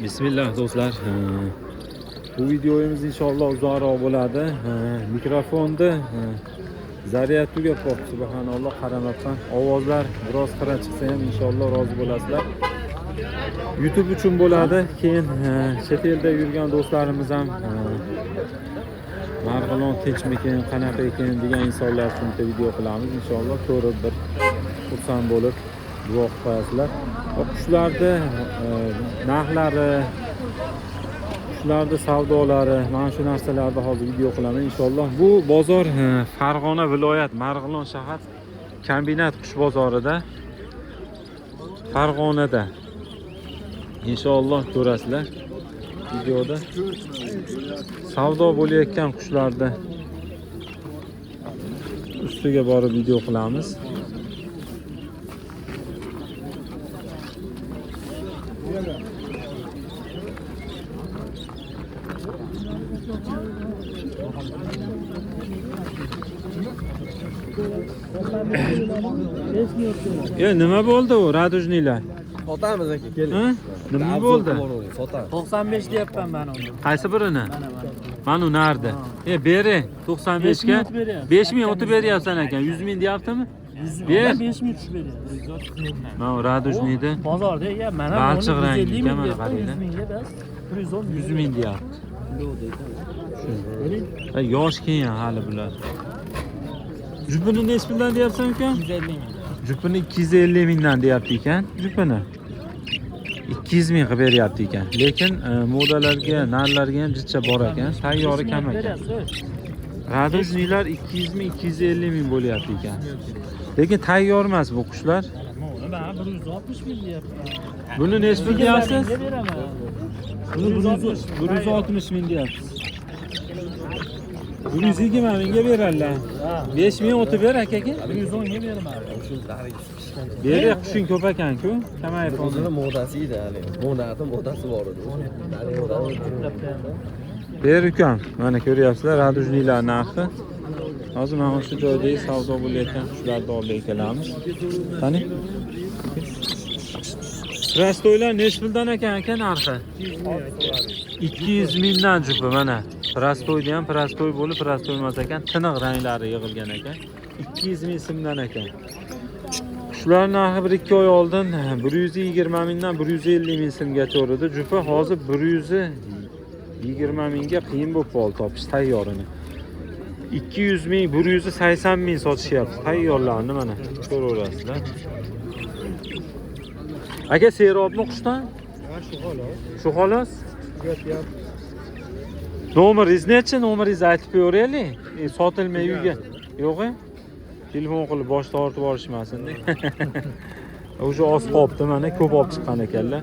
Bismillah do'stlar. Bu videomiz inshaalloh uzoqroq bo'ladi. Mikrofonni zaryad tugab qoldi, subhanalloh, qaramabman. Ovozlar biroz xira chiqsa ham inshaalloh rozi bo'lasizlar. YouTube uchun bo'ladi. Keyin chet elda yurgan do'stlarimiz ham Marg'ilon tinchmikin, qanaqa ekan degan insonlar uchun bitta video qilamiz. Inshaalloh ko'rib bir xursand bo'lib duo qilib qo'yasizlar. Va qushlarni narxlari, qushlarni savdolari, mana shu narsalarni hozir video qilaman inshaalloh. Bu bozor Farg'ona viloyat, Marg'ilon shahar kombinat qush bozorida, Farg'onada. Inshaalloh ko'rasizlar videoda. Savdo bo'layotgan qushlarni ustiga borib video qilamiz. Nima bo'ldi u radujniylar? Sotamiz aka, keling. Ha? Nima bo'ldi? Sotamiz. 95 deyapman men uni. Qaysi birini? Mana mana. Mana u narda. Beri 95 ga 5 ming o'tib beryapsiz. 5 ming o'tib beryapsan ekan. 100 ming deyaptimi? 100 Ber. ming 5 ming tushib beryapsiz. Mana u radujniyda Bozorda ya mana Balchiq buni rangli 150 ekan, ming mana deyapman, qaranglar. 100 mingga bas. 110 ming. 100 ming deyapti. Ha, yosh keyin hali bular. Jupini nechi puldan deyapsan uka? 250 ming. Jupini 250 mingdan deyapti ekan. Jupini 200 ming qilib beryapti ekan. Lekin modalarga, narlarga ham jicha bor ekan. Tayyori kam ekan. Radujniylar 200 ming, 250 ming bo'lyapti ekan. Lekin tayyor emas bu qushlar. Uni men 160 ming deyapman. Buni nechi pul deyapsiz? Mingga beraman. Buni 160 ming deyapsiz. 120 mingga beradilar. 5 ming o'tib ber akaga. 110 ga beraman. Beri qushing ko'p ekan-ku. Kamayib qoldi. O'zini modasi edi hali. Modasi, modasi bor edi. Ber ukam. Mana ko'ryapsizlar radujniylar narxi. Hozir mana shu joydagi savdo bo'layotgan qushlarni oldiga kelamiz. Qani? Prostoylar nechi puldan ekan aka narxi? 200 mingdan jupi mana. Prostoyni ham prostoy bo'lib, prostoy emas ekan, tiniq ranglari yig'ilgan ekan. 200 ming so'mdan ekan. Qushlar narxi 1-2 oy oldin 120 mingdan 150 ming so'mgacha edi. Jupi hozir 120 mingga qiyin bo'lib qoldi topish tayyorini. 200 ming, 180 ming sotishyapti tayyorlarni mana ko'raverasizlar. Aka serobmi qushdan? Shu xolos. Shu xolos. Nomeringiz nechi? Nomeringizni aytib qo'yaveraylik. Sotilmay uyga. Yo'q-e? Telefon qilib bosh tortib olishmasin. O'sha oz qolibdi mana, ko'p olib chiqqan ekanlar.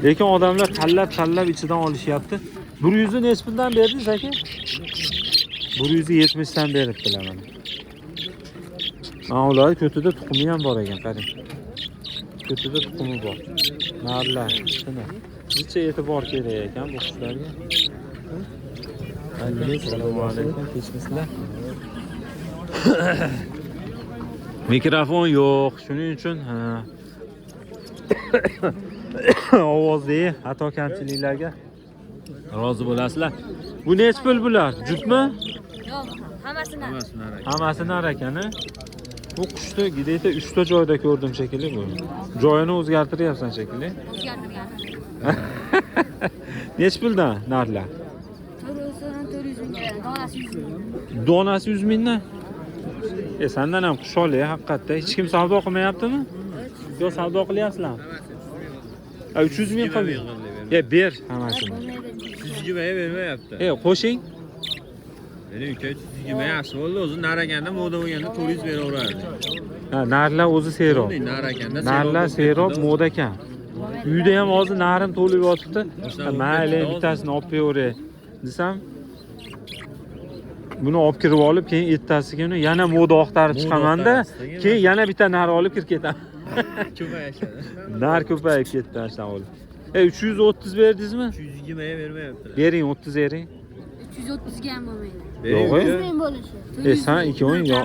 Lekin odamlar tanlab-tanlab ichidan olishyapti. 100 nechi puldan berdingiz aka? 170 dan beribdilar mana. Mana ular ko'tida tuxumi ham bor ekan, qarang. Ko'tida tuxumi bor. Narlar, shuni. Necha e'tibor kerak ekan bu qushlarga. Assalomu alaykum, kechmisizlar. Mikrofon yo'q, shuning uchun ovozdagi xato kamchiliklarga rozi bo'lasizlar. Bu nechi pul bular? Jupmi? Yo'q, hammasini. Hammasi nar ekan. Bu qushni где-то 3 ta joyda ko'rdim shekilli bu. Joyini o'zgartiryapsan shekilli. O'zgartirgan. Nechi puldan narlar? 400 mingga, donasi 100 ming. Donasi 100 mingdan. Sendan ham qush olay haqiqatda. Hech kim savdo qilmayaptimi? Yo, savdo qilyapsizlarmi? 300 ming qildik. Ber hammasini. Bo'lmaydi. 320 ga bermayapti. Qo'shing. Meni uka 320 yaxshi bo'ldi. O'zi narakanda moda bo'lganda 400 beraverardi. Ha, narlar o'zi serob. Narakanda Narlar serob, moda ekan. Uyda ham hozir narim to'lib yotibdi. Mayli, bittasini olib qo'yaveray desam, buni olib kirib olib, keyin ertasi kuni yana moda oqtarib chiqamanda, keyin yana bitta nar olib kirib ketaman. Ko'payishadi. Nar ko'payib ketdi ana shunaqa bo'lib. 330 berdingizmi? 320 ga bermayapti. Bering, 30 bering. 330 ga ham bo'lmaydi. Yo'q, 100 ming bo'lishi. Sen ikkoving yo,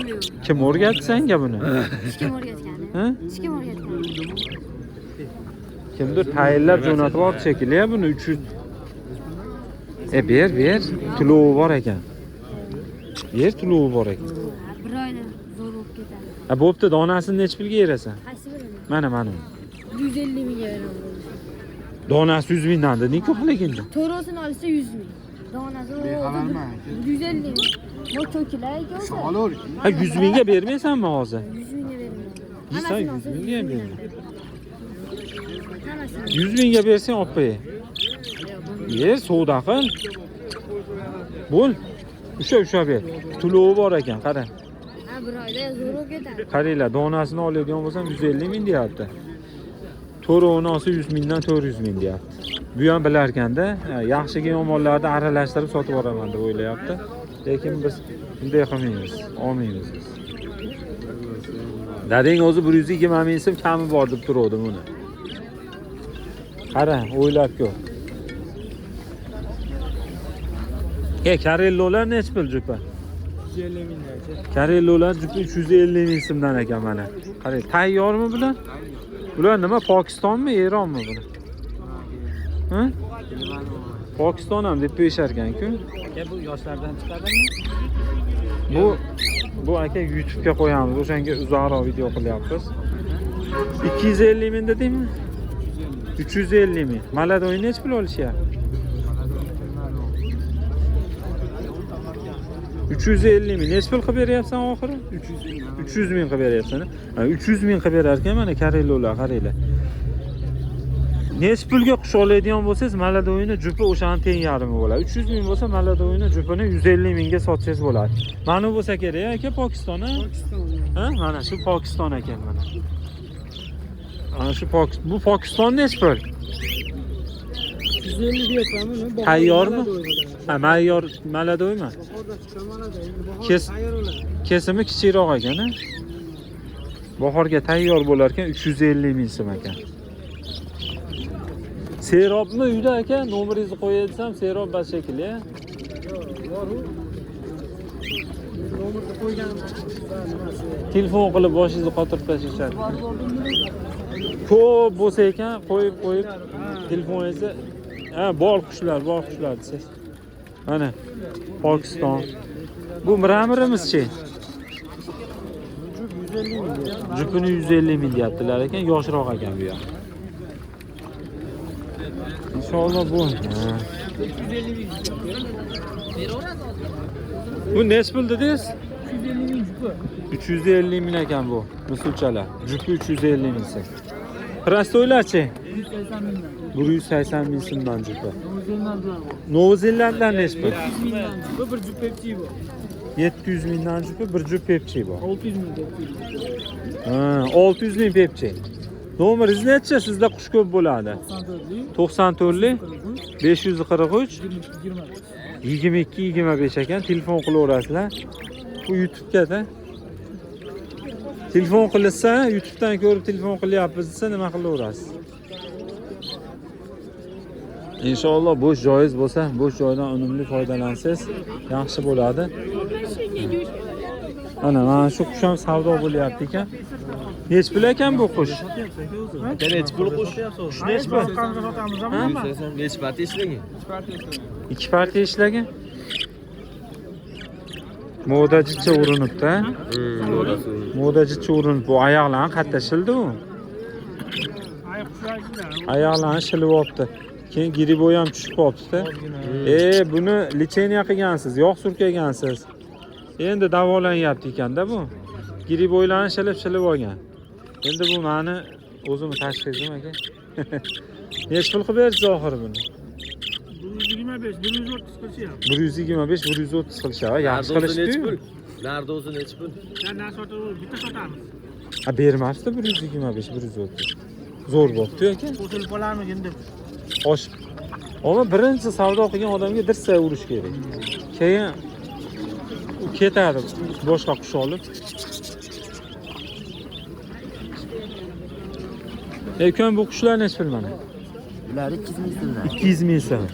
kim o'rgatdi senga buni? Hech kim o'rgatgani. Ha? Hech kim o'rgatgani. Kimdir tayinlab jo'natib oldi shekilli buni 300. Ber, ber. Tulovi bor ekan. Ber, tulovi bor ekan. Bir oyda zo'r bo'lib ketadi. Ha, bo'pti, donasini nechi pulga berasan? Qaysi birini? Mana, mana. 150 mingga beraman. Donasi 100 mingdan deding-ku haligini. To'rosini olsa 100 ming. Donasi 150 ming. Bu cho'kilar ekan. Ha, 100 mingga bermaysanmi hozir? 100 mingga beraman. Yeysan, Hammasini olsa 100 mingga ham berma. Hammasini. 100 mingga bersang olib qo'y. Yer, savdo qil. Bo'l. Usha ber. Tulovi bor ekan, qara. Ha, bir oyda zo'r bo'lib ketadi. Qaranglar, donasini oladigan bo'lsam 150 ming deyapti. To'rovini olsa 100 mingdan 400 ming deyapti. Bu ham bilarkanda, yaxshiga yomonlarni aralashtirib sotib yuboraman deb o'ylayapti. Lekin biz bunday qilmaymiz, olmaymiz biz. Dadang o'zi 120 ming so'm kami bor deb turuvdim uni. Qara, o'ylab ko'r. Karellolar nechi pul jupa? 150 mingdan aka. Karellolar jupa 350 ming so'mdan ekan mana. Qarang, tayyormi bular? Bular nima, Pokistonmi, Eronmi bular? Ha? Pokiston ham deb qo'yishar ekan-ku. Aka, bu yoshlardan chiqadimi? Bu aka YouTube'ga qo'yamiz. O'shanga uzoqroq video qilyapmiz. 250 ming dedingmi? 350 ming. Maladoy nechi pul olishyapti? 350 ming. Nechi pul qilib beryapsan oxiri? 300 ming qilib beryapsan. Ha, 300 ming qilib berar ekan mana karellolar, qaranglar. Nechi pulga qush oladigan bo'lsangiz, maladoyini jupi o'shani teng yarmi bo'ladi. 300 ming bo'lsa, maladoyini jupini 150 mingga sotsangiz bo'ladi. Mana bu bo'lsa kerak aka, Pokiston, ha? Pokiston. Ha, mana shu Pokiston ekan mana. Ana shu bu Pokiston nechi pul? 150 deyapman uni. Tayyormi? Ha, mayor maladoymi? Kesimi kichikroq ekan, ha? Bahorga tayyor bo'lar ekan 350 ming so'm ekan. Serobmi uyda aka? Nomeringizni qo'yay desam, serob bas shekilli, ha? Nomerni qo'ygan nimasi? Telefon qilib boshingizni qotirib tashlashadi. Ko'p bo'lsa ekan, qo'yib telefoningizni, ha, bor qushlar, bor qushlar desangiz. Mana Pokiston. Bu mramorimizchi? Jupini 150 ming deyaptilar ekan, yoshroq ekan bu ham. Inshaalloh bu. Bu nechi pul dedingiz? 350 ming jupi. 350 ming ekan bu misulchalar. Jupi 350 ming so'm. Prostoylarchi? 180 mingdan. 180 ming so'mdan jupi. Novo Zelandlar bor. Novo Zelandlar nechi pul? 700 mingdan jupi, bir jup pepsi bor. 700 mingdan jupi, bir jup pepsi bor. 600 ming pepsi. Ha, 600 ming pepsi. Nomeringiz necha? Sizda qush ko'p bo'ladi. 94lik 94lik 543 22 25. 22 25 ekan. Telefon qilaverasizlar. Bu YouTube'ga-da. Telefon qilsa, YouTube'dan ko'rib telefon qilyapmiz desa nima qilaverasiz? Inshaalloh bo'sh joyingiz bo'lsa, bo'sh joydan unumli foydalansangiz yaxshi bo'ladi. Mana shu qush ham savdo bo'lyapti ekan. Nechi pul ekan bu qush? Aka, nechi pul qush? Qush nechi pul? Ha? Nechi partiya ishlagan? 2 partiya ishlagan. Modajicha urinibdi, ha? Modajicha urinib, bu oyoqlarni qayerda shildi u? Oyoqlarni shilib olibdi. Keyin giriboy ham tushib qolibdi. Buni lecheniya qilgansiz, yog' surkagansiz. Endi davolanyapti ekanda bu. Giriboylarni shilib olgan. Endi bu meni o'zimni tashxisim aka. Nechi pul qilib bersiz oxiri buni? 125, 130 qilishyapti. 125, 130 qilishadi. Yaxshi qilishdi-yu. Nardozi nechi pul? Bitta sotamiz. Ha, bermasdi 125, 130. Zo'r bo'pti aka. Qo'shilib qolarmi endi? Oshib. Ammo birinchi savdo qilgan odamga dirsa urish kerak. Keyin u ketadi boshqa qush olib. Lekin bu qushlar nechi pul mana? Bular 200 ming so'mdan. 200 ming so'm.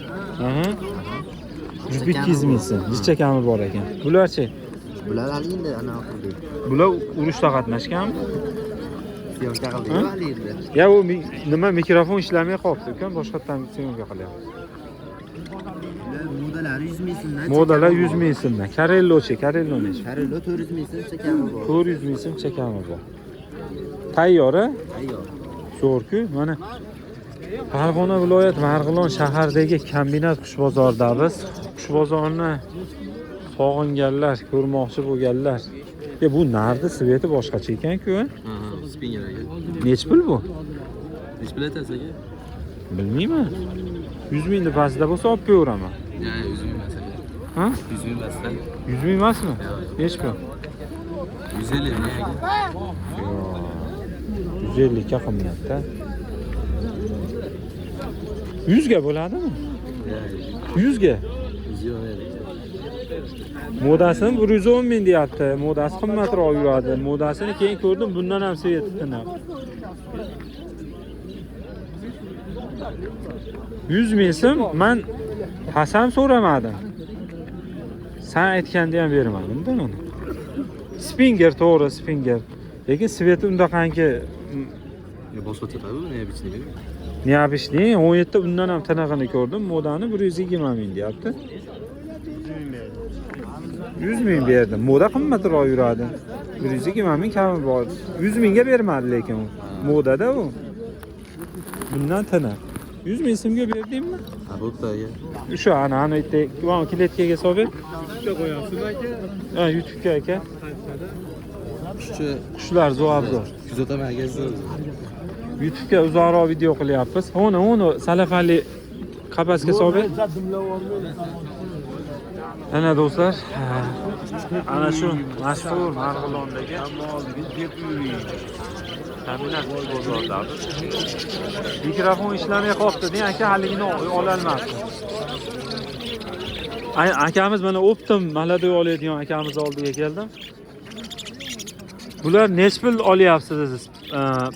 Aha. Jupi 200 ming so'm. Jicha kami bor ekan. Bularchi? Bular hali endi ana qildik. Bular urushda qatnashganmi? Съёмка qildik hali endi. Ya u nima, mikrofon ishlamay qolibdi, ukam, boshqatdan съёмка qilyapti. Modalari 100 ming so'mdan. Modalar 100 ming so'mdan. Karellochi, karello nechi? Karello 400 ming so'm, chakami bor. 400 ming so'm, chakami bor. Tayyor, a? Tayyor. Zo'r-ku. Mana Farg'ona viloyat Marg'ilon shahridagi kombinat qush bozoridamiz. Qush bozorini sog'inganlar, ko'rmoqchi bo'lganlar. E, bu nardi цвет i boshqacha ekan-ku, a? Spinger aka. Nechi pul bu? Nechi pul aytasiz aka? Bilmayman. 100 mingni pastida bo'lsa olib qo'yaveraman. Ya, 100 ming emas aka. Ha? 100 ming emasda. 100 ming emasmi? Nechi pul? 150 ming aka. Yo'q. 150 ga qimmatda. 100 ga bo'ladimi? Ya, 100 ga. 120 ming. Modasini 110 ming deyapti. Modasi qimmatroq yuradi. Modasini keyin ko'rdim, bundan ham цвет i tiniq. 100 ming so'm man Hasan so'ramadim. San aytganda ham bermadim-da uni. Spinger to'g'ri, spinger. Lekin цвет i undaqangi Ya boshqa tepadi bu, необычный. Необычный, 17 undan ham tinig'ini ko'rdim. Modani 120 ming deyapti. 100 ming berdim. Moda qimmatroq yuradi. 120 ming kami bor. 100 mingga bermadi lekin u. Modada u. Bundan tiniq. 100 ming so'mga berdingmi? Ha, bo'pti aka. O'sha ana ana yerda mana kletkaga solib ber. Ha, YouTube'ga aka. Qushchi Qushlar zo'abzor. kuzataman aka sizni. YouTube'ga uzoqroq video qilyapmiz. Uni uni salafali qafasga solib ber. Ana do'stlar, ana shu mashhur Marg'ilondagi kombinat bozoridamiz. Mikrofon ishlamay qolibdi, deng aka, haligini ololmasdi. Akamiz mana o'ptim, maladoy oladigan akamiz oldiga keldim. Bular nechi pul olyapsiz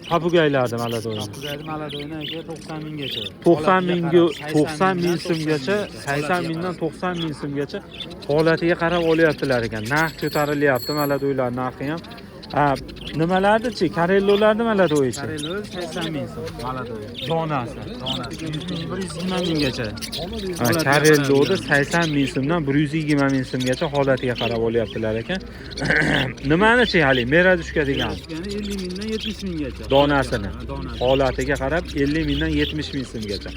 papugaylarni maladoyni? Papugayni maladoyni aka 90 minggacha. 90 mingga, 90 ming so'mgacha, 80 mingdan 90 ming so'mgacha holatiga qarab olyaptilar ekan. Narx ko'tarilyapti maladoylar narxi ham. Ha, nimalarni-chi? Karellolarni maladoyichi? Karello 80 ming so'm maladoyi. Donasi. Donasi 100 ming, 120 minggacha. Ha, Karelloni 80 ming so'mdan 120 ming so'mgacha holatiga qarab olyaptilar ekan. Nimani-chi hali? Meradushka degan. Ya'ni 50 mingdan 70 minggacha. Donasini. Ha, donasi. Holatiga qarab 50 mingdan 70 ming so'mgacha.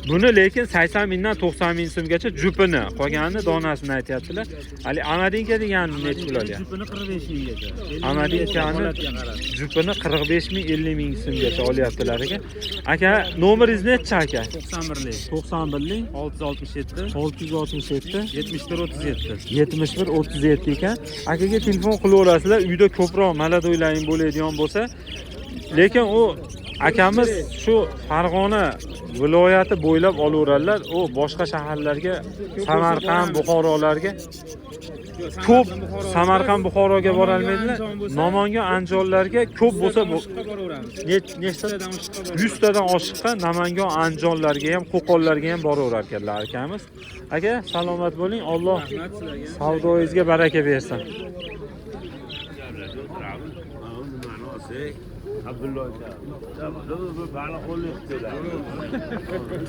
Buni lekin 80 mingdan 90 ming so'mgacha jupini, qolganini donasini aytyaptilar. Hali Amadinka deganini nechi pul olyapti? Jupini 45 minggacha. 50 minggacha Amadinkani holatiga qarab. jupini 45 ming 50 ming so'mgacha olyaptilar ekan. Aka, nomeringiz nechi aka? 91lik 91lik 667 667 71 37. 71 37 ekan. Akaga telefon qilaverasizlar, uyda ko'proq maladoylaring bo'ladigan bo'lsa. Lekin u akamiz shu Farg'ona viloyati bo'ylab olaveradilar. U boshqa shaharlarga, Samarqand, Buxorolarga ko'p Samarqand, Buxoroga borolmaydilar. Namangan, Andijonlarga ko'p bo'lsa bu nechta 100 tadan oshiqqa Namangan, Andijonlarga ham, Qo'qonlarga ham boraverar ekanlar akamiz. Aka, salomat bo'ling. Alloh savdoyingizga baraka bersin.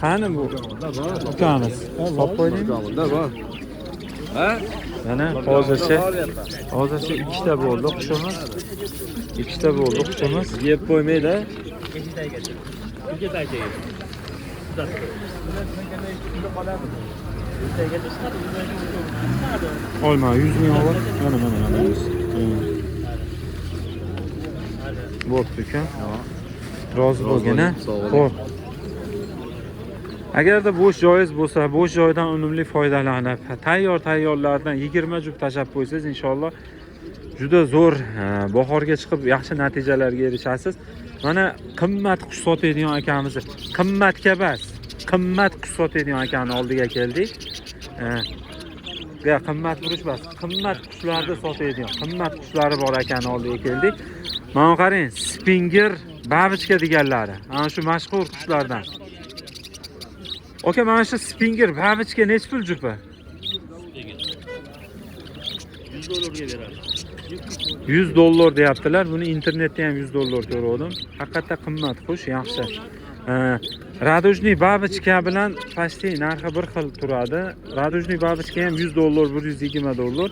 Qani bu ukamiz? Solib qo'ydingmi? Bor. Mana hozircha ikkita bo'ldi qushimiz. Ikkita bo'ldi qushimiz. Yeb qo'ymaydi. Olma 100 ming ol. Mana mana mana 100. Bo'pti uka. Rozi bo'lgin, a? Sog' bo'ling. Xo'p. Agarda bo'sh joyingiz bo'lsa, bo'sh joydan unumli foydalanib, tayyor tayyorlardan 20 juft tashlab qo'ysangiz, inshaalloh juda zo'r bahorga chiqib yaxshi natijalarga erishasiz. Mana qimmat qush sotadigan akamiz, qimmatga bas, qimmat qush sotadigan akani oldiga keldik. Ya qimmat urush bas, qimmat qushlarni sotadigan, qimmat qushlari bor akani oldiga keldik. Mana qarang, spinger babichka deganlari, ana shu mashhur qushlardan. Aka, mana shu spinger babichka nechi pul jupi? 100 dollarga beradi. $100 deyaptilar. Buni internetda ham $100 ko'rdim. Haqiqatda qimmat qush, yaxshi. Радужный babichka bilan почти narxi bir xil turadi. Радужный babichka ham $100, $120.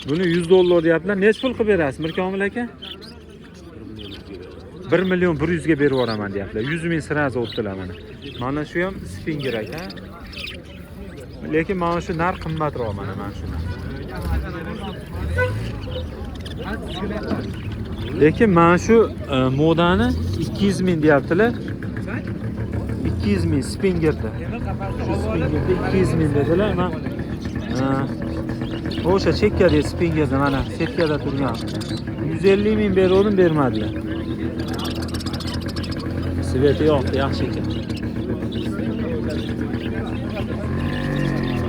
Buni $100 deyaptilar. Necha pul qilib berasiz, Mirkomil aka? 1 million 100 ga berib yuboraman deyaptilar. 100 ming sразу o'tdilar mana. Mana shu ham sfinger aka. Lekin mana shu narx qimmatroq mana shu. Lekin mana shu modani 200 ming deyaptilar. 200 ming spingerda. Shu spingerda 200 ming dedilar. Men o'sha chekkada spingerda mana setkada turgan. 150 ming berdim, bermadilar. Sveti yo'q, yaxshi ekan.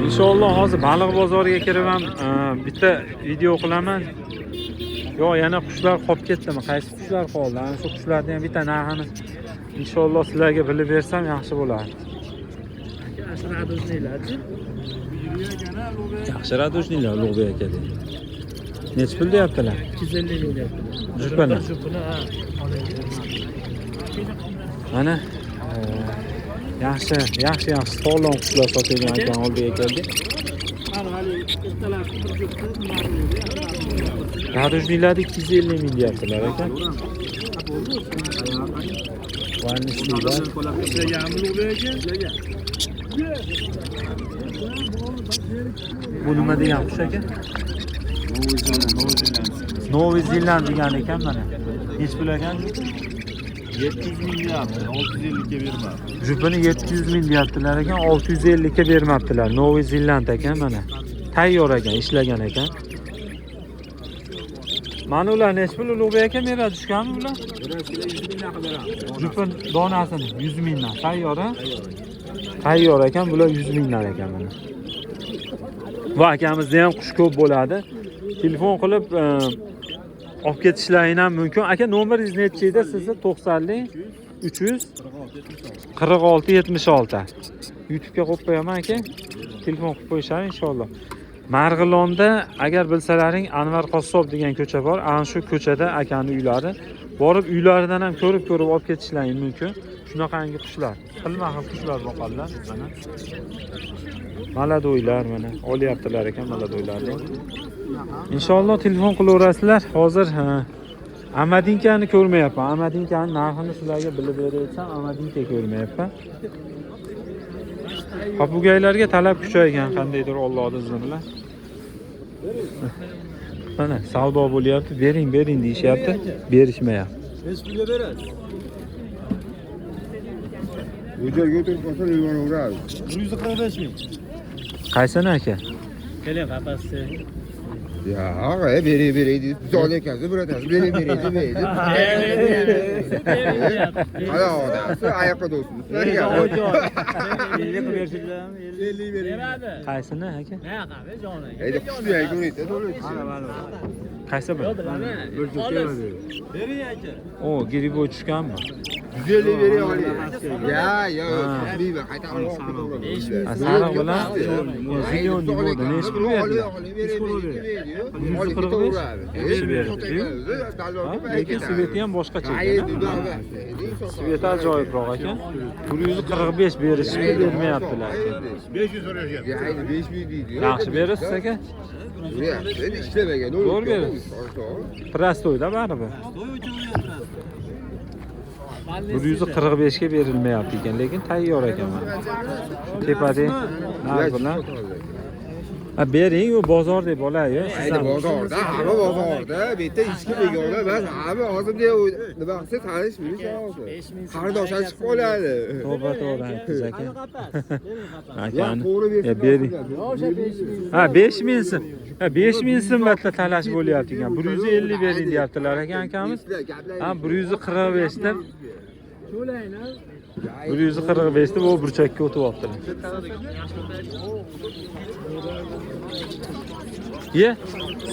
Inshaalloh hozir baliq bozoriga kirib ham bitta video qilaman. Yo, yana qushlar qolib ketdimi? Qaysi qushlar qoldi? Ana shu qushlarni ham bitta narxini inshaalloh sizlarga bilib bersam yaxshi bo'lardi. Yaxshi radujniylar Ulug'bek aka deydi. Necha pul deyaptilar? 250 ming deyaptilar. Jupini. Jupini, ha. Mana yaxshi, yaxshi, yaxshi sog'lom qushlar sotadigan ekan oldiga keldik. Radujniylarda 250 ming deyaptilar aka. Vanishliklar. Bu nima degan qush aka? Novi Zeland degan ekan mana. Necha pul ekan? 700 ming deyapti, 650 ga bermadi. Jupini 700 ming deyaptilar ekan, 650 ga bermabdilar. Novi Zeland ekan mana. Tayyor ekan, ishlagan ekan. Mana ular necha pul Ulug'bek aka beradi tushganmi ular? Jupin donasini 100 mingdan tayyor ha? Tayyor ekan, bular 100 mingdan ekan mana. Bu akamizda ham qush ko'p bo'ladi. Telefon qilib olib ketishlaring ham mumkin. Aka, nomeringiz necha edi sizni? 90 300 46 76. YouTube'ga qo'yib qo'yaman aka. Telefon qilib qo'yishadi inshaalloh. Marg'ilonda agar bilsalaring Anvar Qassob degan ko'cha bor. Ana shu ko'chada akani uylari. Borib uylaridan ham ko'rib-ko'rib olib ketishlaring mumkin. Shunaqangi qushlar, xilma-xil qushlar boqadilar mana. Maladoylar mana olyaptilar ekan maladoylarni. Inshaalloh telefon qilaverasizlar. Hozir Amadinkani ko'rmayapman. Amadinkani narxini sizlarga bilib berayotsam, Amadinka ko'rmayapman. Papugaylarga talab kuchaygan qandaydir Allohning izni bilan. Mana savdo bo'lyapti, bering, bering deyishyapti, berishmayapti. Necha pulga berasiz? Bu joyga o'tirib qolsa yuraveradi. 145 ming. Qaysini aka? Keling qafasda. Ya, og'a, bering, bering deydi. Biz olayotgansiz, birodar, bering, bering demaydi. Qala odamsiz, ayoqqa do'stmiz. 50 qilib berishinglarmi? 50 bering. Qaysini aka? Endi qushni aytib to'laydi. Qaysi biri? Bir juft Bering aka. O, giriboy tushganmi? 150 bering oling. Ya, ya, bilmayman, qayta olib. Sariq bilan zilyon bo'ldi. Necha pul berdilar? 145 yaxshi berdi. Lekin sveti ham boshqacha ekan. Sveti ajoyibroq ekan. 145 berishni bermayaptilar aka. 500 so'rashyapti. 5000 deydi. Yaxshi berasiz aka. Endi ishlamagan. Zo'r berasiz. Prostoyda baribir. 145 ga berilmayapti ekan, lekin tayyor ekan mana. Shu tepadagi narx bilan. Ha, bering, u bozor deb olay-yu. Siz Endi ham. bozorda, hamma bozorda, bu yerda hech kim begona emas. Hamma hozir bunday nima qilsa tanish bilish hozir. Qarindosh ham chiqib qoladi. To'g'ri, to'g'ri aytdingiz aka. Ya, Akani. to'g'ri Ya bering. Ha, 5000 so'm. Ha, 5000 so'm batla talash bo'lyapti ekan. 150 bering deyaptilar ekan akamiz. Ha, 145 deb 145 deb o burchakka o'tib olibdilar. Ye,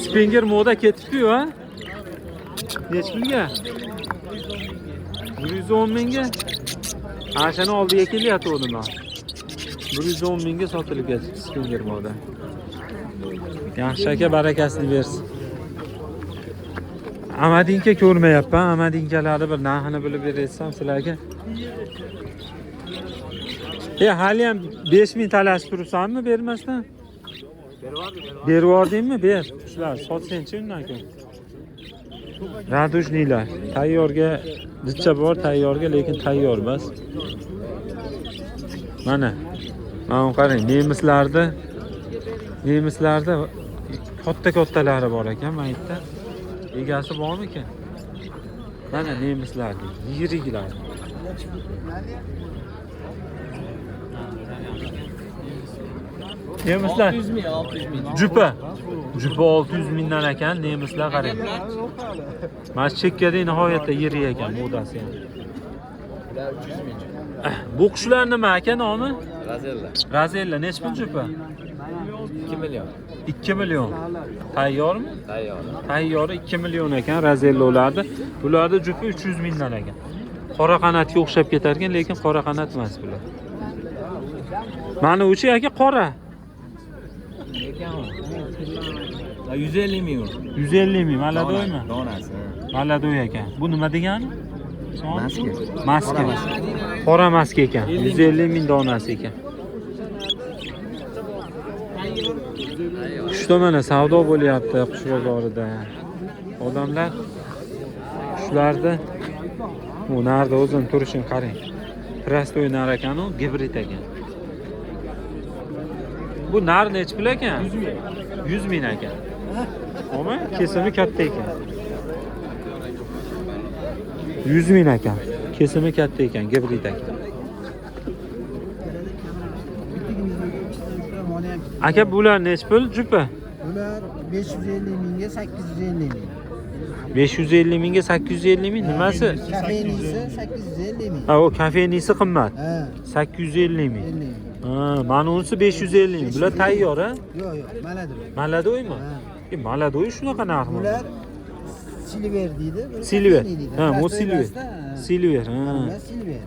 Spinger moda ketibdi-yu, ha? Necha pulga? 110 mingga. Ana shuni oldiga kelyapti man. 110 mingga sotilib ketibdi Spinger moda. Yaxshi aka, barakasini bersin. Amadinka ko'rmayapman. Amadinkalarni bir narxini bilib bersam sizlarga. Hali ham 5000 talashib turibsanmi bermasdan? Berib yubordingmi? Ber. Shular sotsangchi undan keyin. Radujniylar. Tayyorga jicha bor, tayyorga, lekin tayyor emas. Mana. Mana qarang, nemislarda katta-kattalari bor ekan mana yerda. Egasi bormikan? Mana nemislarning yiriklar. Nemislar 600 ming, 600 ming. Jupa. Jupa 600 mingdan ekan, nemislar qarang. Mana shu chekkada nihoyatda yirik ekan modasi ham. Bu qushlar nima aka nomi? Razella. Razella nechi pul jupa? 2 million. 2 million. Tayyormi? Tayyor. Tayyori 2 million ekan Razella ularni. Bularda jupi 300 mingdan ekan. Qora qanatga o'xshab ketar ekan, lekin qora qanat emas bular. Mana uchi aka qora. 150 ming. 150 ming. Maladoymi? Donasi. Maladoy ekan. Bu nima degani? Maska. Maska. Qora maska ekan. 150 ming donasi ekan. Qushda mana savdo bo'lyapti qush bozorida. Odamlar qushlarni bu narda o'zini turishini qarang. Prostoy nar ekan u, gibrid ekan. Bu nar nechi pul ekan? 100 ming ekan. Ammo kesimi katta ekan. 100 ming ekan. Kesimi katta ekan, gibrid ekan. Aka bular nechi pul jupa? Bular 550 mingga 850 ming. 550 mingga 850 ming nimasi? Kafenisi 850 ming. Ha, o kafenisi qimmat. Ha, 850 ming. 50 ming. Ha, mana unisi 550 ming. Bular tayyor, ha? Yo'q, yo'q, maladoy. Maladoymi? Ha. Maladoy shunaqa narxmi? Bular silver deydi. Silver. Ha, bu silver. Silver, ha. Bular silver.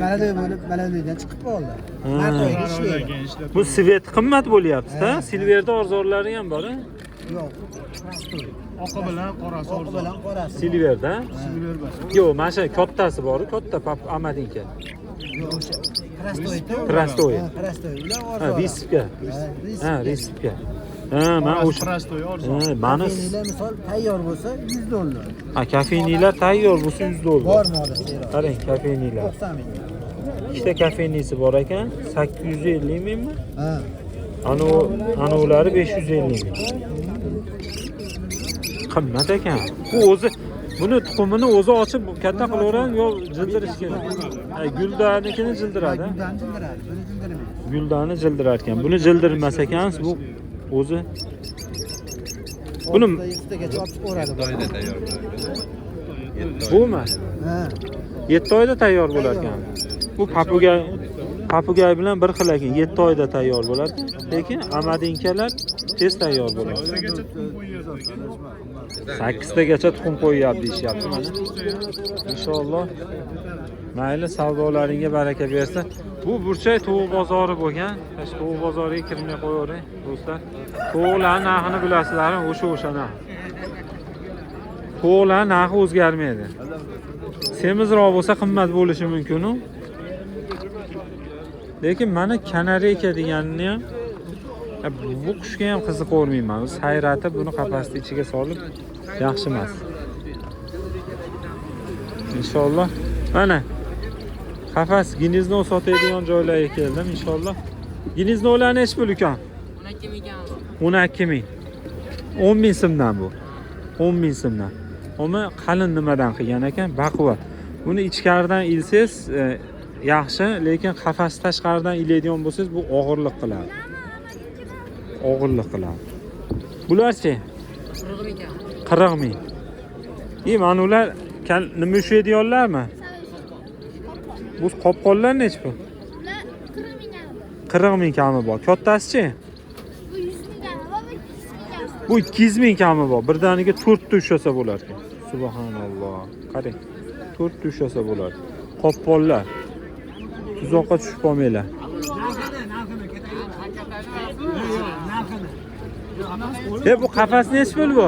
Maladoy bo'lib, Maladoydan chiqib qoldi. Mart oyida ishlaydi. Bu svet qimmat bo'lyapti-da. Silverda arzonlari ham bor, ha? Yo'q, prostoy. Oqi bilan qorasi Oqi bilan qorasi. Silverda? Yo'q, mana shu kattasi bor, katta amadinka. Yo'q, o'sha prostoy. Prostoy. Ha, prostoy. Ular Ha, arzon. risipka. Ha, risipka. Ha, mana o'sha. Prostoy arzon. Ha, mana Kafenilar misol tayyor bo'lsa 100 dollar. ha, kafeniylar tayyor bo'lsa 100 dollar. Bor moli sero. Qarang, kafeniylar. 90 ming. Ikkita kafeniysi bor ekan, 850 mingmi? Ha. Ana ulari 550 ming. Qimmat ekan. Bu o'zi buni tuxumini o'zi ochib katta qilaveradi, yo jildirish kerak. Ha, guldanikini jildiradi. Guldan jildiradi, buni jildirmaydi. Guldani jildirar ekan. Buni jildirmas ekansiz, bu o'zi buni Yettagacha olib chiqaveradi. bumi? Ha. 7 oyda tayyor bo'lar ekan. Bu papugay bilan bir xil ekan, 7 oyda tayyor bo'lar ekan. Lekin amadinkalar tez tayyor bo'ladi. 8 tagacha tuxum qo'yyapti deyishyapti mana. Inshaalloh mayli savdolaringga baraka bersin. Bu Burchak tovuq bozori bo'lgan. Shu tovuq bozoriga kirmay qo'yavering do'stlar. Tovuqlarning narxini bilasizlarmi? O'sha narx. Tovuqlarning narxi o'zgarmaydi. Semizroq bo'lsa qimmat bo'lishi mumkin-u. Lekin mana kanareyka deganini ham bu qushga ham qiziqavermayman. Sayratib buni qafasning ichiga solib yaxshi emas. Inshaalloh mana qafas gnezno sotadigan joylarga keldim inshaalloh. Gneznolar nechi pul uka? 12 ming. 12 ming. 10 ming so'mdan bu. 10 ming so'mdan. Uni qalin nimadan qilgan ekan? Baquvvat. Buni ichkaridan ilsangiz yaxshi, lekin qafas tashqaridan ilaydigan bo'lsangiz bu og'irlik qiladi. Og'irlik qiladi. Bularchi? 40 ming. 40 ming. Mana ular nima ushlaydiganlarmi? Bu qopqonlar nechi pul? Ular 40 ming kami bor. 40 ming kami bor. Kattasi-chi? Bu 100 ming kami bor, bu 200 ming kami bor. Bu 200 ming kami bor. Birdaniga 4 ta ushlasa bo'lar ekan. Subhanalloh. Qarang. 4 ta ushlasa bo'lar. Qopqonlar. Tuzoqqa tushib qolmanglar. Bu qafas nechi pul bu?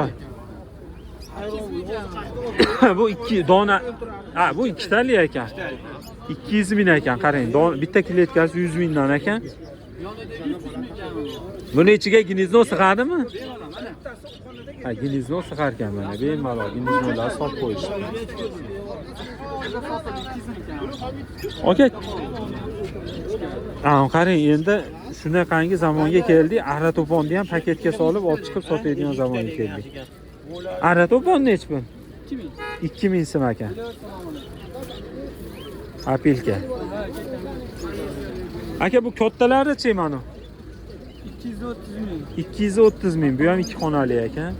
Bu ikki dona. Ha, bu ikkitali ekan. 200 ming ekan, qarang. Bitta kletkasi 100 mingdan ekan. Buni ichiga gnezdo sig'adimi? Ha, gnezdo sig'ar ekan mana, bemalol gnezdolarni solib qo'yishdi. Aka, qarang, endi shunaqangi zamonga keldik, arra to'ponni ham paketga solib olib chiqib sotadigan zamonga keldik. Arra to'pon nechi pul? 2000 so'm ekan. Apilka. Aka, bu kattalari-chi mana? 230 ming. 230 ming. Bu ham ikki xonali ekan.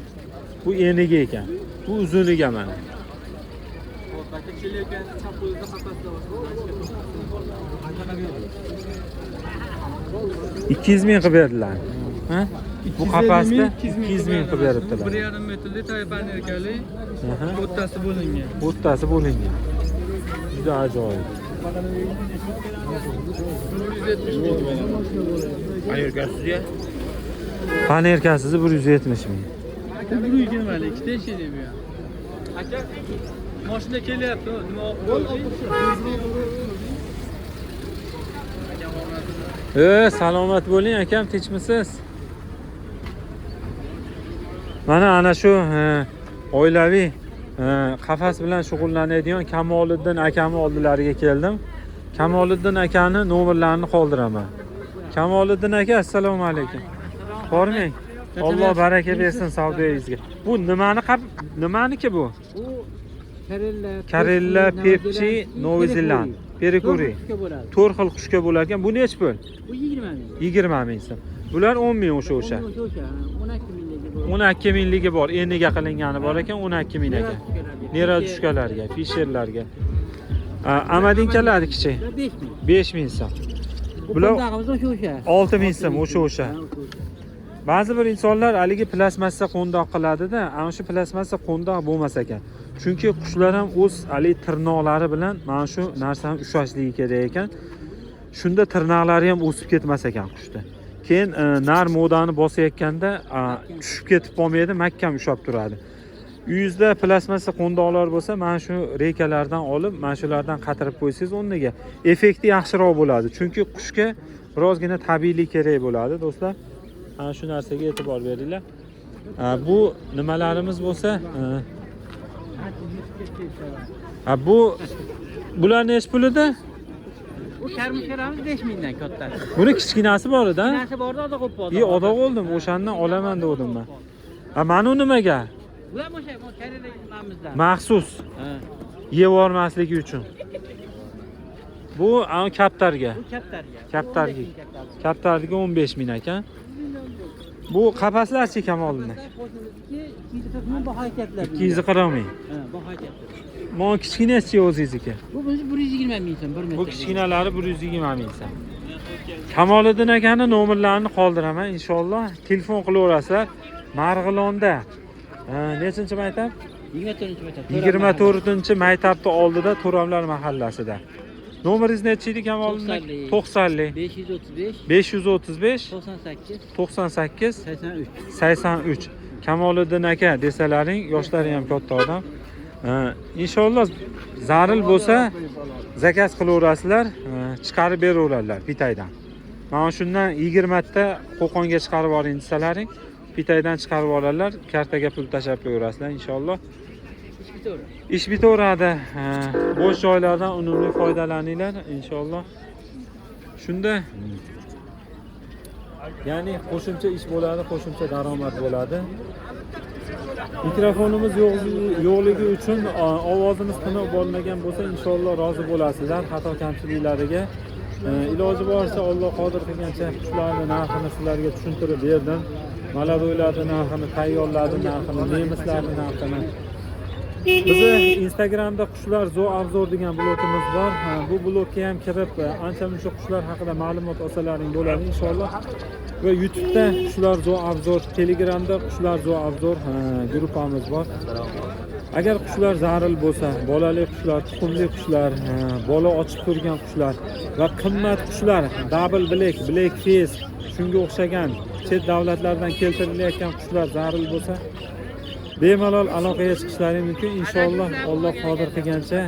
Bu eniga ekan. Bu uzuniga mana. Aka kelayotgan chap qo'lida qafasda bor. 200 ming qilib berdilar. Ha? Bu qafasda 200 ming qilib beribdilar. 1,5 metrli taypanerkali, o'rtasi bo'lingan. O'rtasi bo'lingan. Juda ajoyib. 170 ming. Panerkasizga? Panerkasizi 170 ming. Bu 120 ikkita eshik bu ham. Aka, mashina kelyapti, nima olib qo'ydik? Salomat bo'ling akam, tinchmisiz? Mana ana shu oilaviy qafas bilan shug'ullanadigan Kamoliddin akamning oldilariga keldim. Kamoliddin akani nomerlarini qoldiraman. Kamoliddin aka, assalomu alaykum. Hormang. Alloh baraka bersin savdoyingizga. Bu nimani nimaniki bu? Bu Karella, Karella, Pepsi, Novi Zeland, Perikuri. 4 xil qushga bo'lar ekan. Bu nech pul? Bu 20 ming. 20 ming so'm. Bular 10 ming o'sha. O'sha. 12 mingligi bor. 12 mingligi bor. Eniga qilingani bor ekan, 12 ming ekan. Neradushkalarga, fisherlarga. Amadinkalar kichik. 5 ming. 5 ming so'm. Bular o'sha o'sha. 6 ming so'm o'sha o'sha. Ba'zi bir insonlar haligi plastmassa qo'ndoq qiladida, ana shu plastmassa qo'ndoq bo'lmas ekan. Chunki qushlar ham o'z haligi tirnoqlari bilan mana shu narsani ushlashligi kerak ekan. Shunda tirnoqlari ham o'sib ketmas ekan qushda. Keyin nar modani bosayotganda tushib ketib qolmaydi, mahkam ushlab turadi. Uyingizda plastmassa qo'ndoqlar bo'lsa, mana shu reykalardan olib, mana shulardan qatirib qo'ysangiz o'rniga effekti yaxshiroq bo'ladi. Chunki qushga birozgina tabiiylik kerak bo'ladi, do'stlar. Ana shu narsaga e'tibor beringlar. Bu nimalarimiz bo'lsa, bu bular nech pul edi? Bu karmishkalarimiz 5 mingdan kattasi. Buni kichkinasi bor edi, ha? Kichkinasi bordi, oda qo'yib qo'ydi. Oda oldim, o'shandan olaman dedim men. Mana u nimaga? Bu ham o'sha, bu karela nimamizdan. Maxsus. Yevormasligi uchun. Bu kaptarga. Bu kaptarga. Kaptarga. Kaptarga 15 ming ekan. Bu qafaslarchi Kamoliddin aka? 240 ming baho aytyaptilar. 240 ming. Ha, baho aytyaptilar. Mana kichkinasi o'zingizniki. Bu 120 ming so'm, 1 metr. Bu kichkinalari 120 ming so'm. Kamoliddin akani nomerlarini qoldiraman inshaalloh. Telefon qilaverasizlar. Marg'ilonda nechinchi maktab? 24-maktab. 24-maktabni oldida To'ramlar mahallasida. Nomeringiz nechi edi Kamoliddin aka? 90lik. 535 535 98 98 83. 83. Kamoliddin aka desalaring, yoshlari ham katta odam. Inshaalloh zaril bo'lsa zakaz qilaverasizlar, chiqarib beraveradilar Pitaydan. Mana shundan 20 ta Qo'qonga chiqarib oling desalaring, Pitaydan chiqarib oladilar, kartaga pul tashlab qo'yaverasizlar inshaalloh. Ish bitaveradi. Bo'sh joylardan unumli foydalaninglar inshaalloh. Shunda ya'ni qo'shimcha ish bo'ladi, qo'shimcha daromad bo'ladi. Mikrofonimiz yo'qligi uchun ovozimiz tiniq bo'lmagan bo'lsa, inshaalloh rozi bo'lasizlar xato kamchiliklariga. Iloji boricha Alloh qodir qilgancha qushlarni narxini sizlarga tushuntirib berdim. Maladoylarni narxini, tayyorlarni narxini, nemislarni narxini. Bizni Instagramda Qushlar Zooobzor degan blogimiz bor. Bu blogga ham kirib ancha-muncha qushlar haqida ma'lumot olsalaring bo'ladi inshaalloh. Va YouTube'da Qushlar Zooobzor, Telegramda Qushlar Zooobzor guruhimiz bor. Agar qushlar zaril bo'lsa, bolali qushlar, tuxumli qushlar, bola ochib turgan qushlar va qimmat qushlar, double black, black face, shunga o'xshagan chet davlatlardan keltirilayotgan qushlar zaril bo'lsa, Bemalol aloqaga chiqishlari mumkin. Inshaalloh Alloh qodir qilgancha,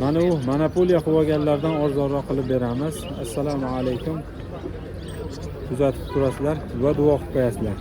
mana u monopoliya qilib olganlardan arzonroq qilib beramiz. Assalomu alaykum. Kuzatib turasizlar va duo qilib qo'yasizlar.